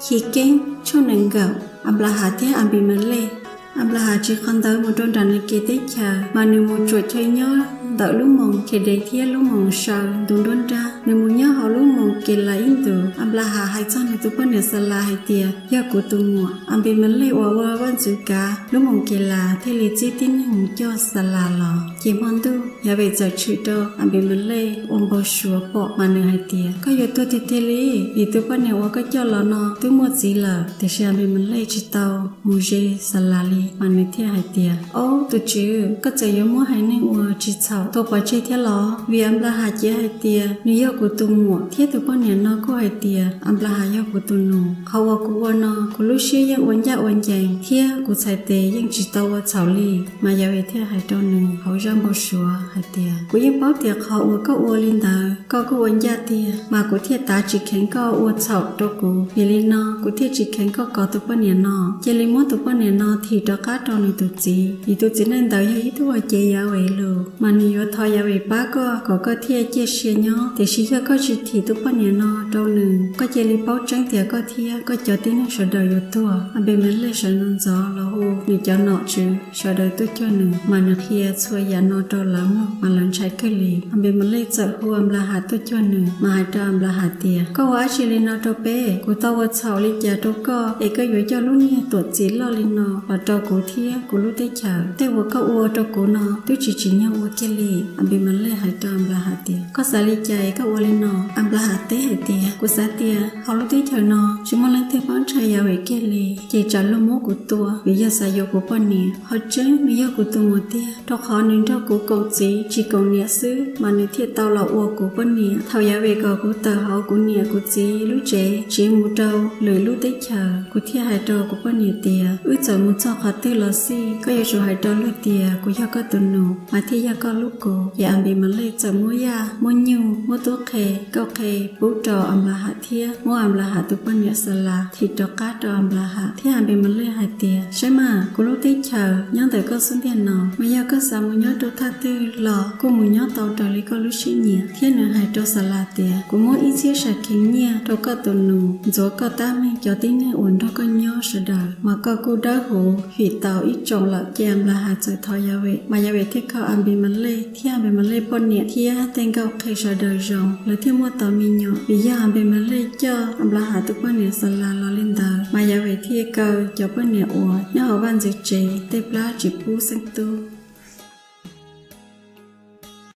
Chiv Keeb tshooj nees nkaum. Anplahas thiab Anpimalej. Anplahas tsiv qhov ntawd mus rau nram nws kev teb chaws, mas nws mus tsuam chaw nyob ntawm lub moos Khedev thiab lub moos Saws ntu nruab nrab. Nws mus nyob hauv lub moos Kelas ib ntus. Anplahas hais txog nws tus poj niam Xalas hais tias, Yog kuv tus muam. Anpimalej uas ua vaj ntxwv kav lub moos Kelas thiaj li txib tib neeg mus coj Xalas los. Ces hmo ntuj Yahweh txawm tshwm rau Anpimalej ua npau suav pom, mas nws hais tias, Koj yuav tuag tiag tiag li, vim tus poj niam uas koj coj los no twb muaj txiv lawm. Tiam sis Anpimalej tsis tau mus ze Xalas li, mas nws thiaj hais tias, Ob, tus Tswv, koj txawm yuav muab haiv neeg uas tsis txhaum tua pov tseg thiab los? Vim Anplahas cev hais tias, Nws yog kuv tus muam, thiab tus poj niam no kuj hais tias Anplahas yog kuv tus nus. Qhov uas kuv ua no, kuv lub siab yeej ua ncaj ua ncees, thiab kuv txhais tes yeej tsis tau ua txhaum li. Mas Yahweh thiaj hais rau nws hauv zaj npau suav hais tias, Kuv yeej paub tias qhov uas koj ua li ntawd koj kuj ua ncaj tiag, mas kuv thiaj tav tsis kheev koj ua txhaum rau kuv. Vim li no kuv thiaj tsis kheev koj kov tus poj niam no. Cia li muab tus poj niam no thim rov qab rau nws tus txiv, vim tus txiv neej ntawd yog ib tug uas cev Yahweh lus, mas nws yuav thov Yahweh pab koj kom koj thiaj ciaj sia nyob. Tiam sis yog koj tsis thim tus poj niam no rau nws, koj cia li paub tseeb tias koj thiab koj cov tib neeg sawv daws yuav tuag. Anpimalej sawv ntxov ntxov los hu nws cov nom tswv sawv daws tuaj cuag nws, mas nws qhia txhua yam no rau lawv mloog, mas lawv ntshai kawg li. Anpimalej txawm hu Anplahas tuaj cuag nws, mas hais rau Anplahas tias, Koj ua dab tsi li no rau peb? Kuv tau ua txhaum li cas rau koj es koj yuav coj lub niag tuam txim loj li no los rau kuv thiab kuv lub teb chaws? Tej uas koj ua rau kuv no twb tsis tsim nyog ua kiag li. Anpimalej hais rau Anplahas tias, Koj xav li cas es koj ua li no? Anplahas teb hais tias, Kuv xav tias hauv lub teb chaws no tsis muaj leej twg paub ntshai Yahweh kiag li, ces tsam luag muab kuv tua vim yog xav yuav kuv poj niam. Qhov tseeb nws yog kuv tus muam tiag, rau qhov nws nrog kuv koom txiv tsis koom niam xwb, mas nws thiaj tau los ua kuv poj niam. Thaum Yahweh kom kuv tawm hauv kuv niam kuv txiv lub tsev tsiv mus rau lwm lub teb chaws, kuv thiaj hais rau kuv poj niam tias, Wb txawm mus txog qhov twg los xij, koj yuav tsum hais rau luag tias kuv yog koj tus nus, mas thiaj yog koj hlub kuv. Ces Anpimalej txawm muab yaj, muab nyuj, muab tub qhe, kauj qhe pub rau Anplahas thiab muab Anplahas tus poj niam Xalas thim rov qab rau Anplahas. Thiab Anpimalej hais tias, Saib mas, kuv lub teb chaws nyob ntawm koj xub ntiag no, mas yog koj xav mus nyob rau thaj twg los kuj mus nyob tau raws li koj lub siab nyiam. Thiab nws hais rau Xalas tias, Kuv muab ib txhiab sam khees nyiaj rau koj tus nus ntxuav koj tab meeg cov tib neeg uas nrog koj nyob sawv daws, mas koj kuj dawb huv fim tau ib tsoom lawm. Ces Anplahas txawm thov Yahweh, mas Yahweh thiaj kho Anpimalej thiab Anpimalej poj niam thiab tej nkauj qhe sawv daws zoo, lawv thiaj muaj tau me nyuam. Vim yog Anpimalej coj Anplahas tus poj niam Xalas los li ntawd, mas Yahweh thiaj kaw cov poj niam uas nyob hauv vaj ntxwv tsev tej plab tsis pub xeeb tub.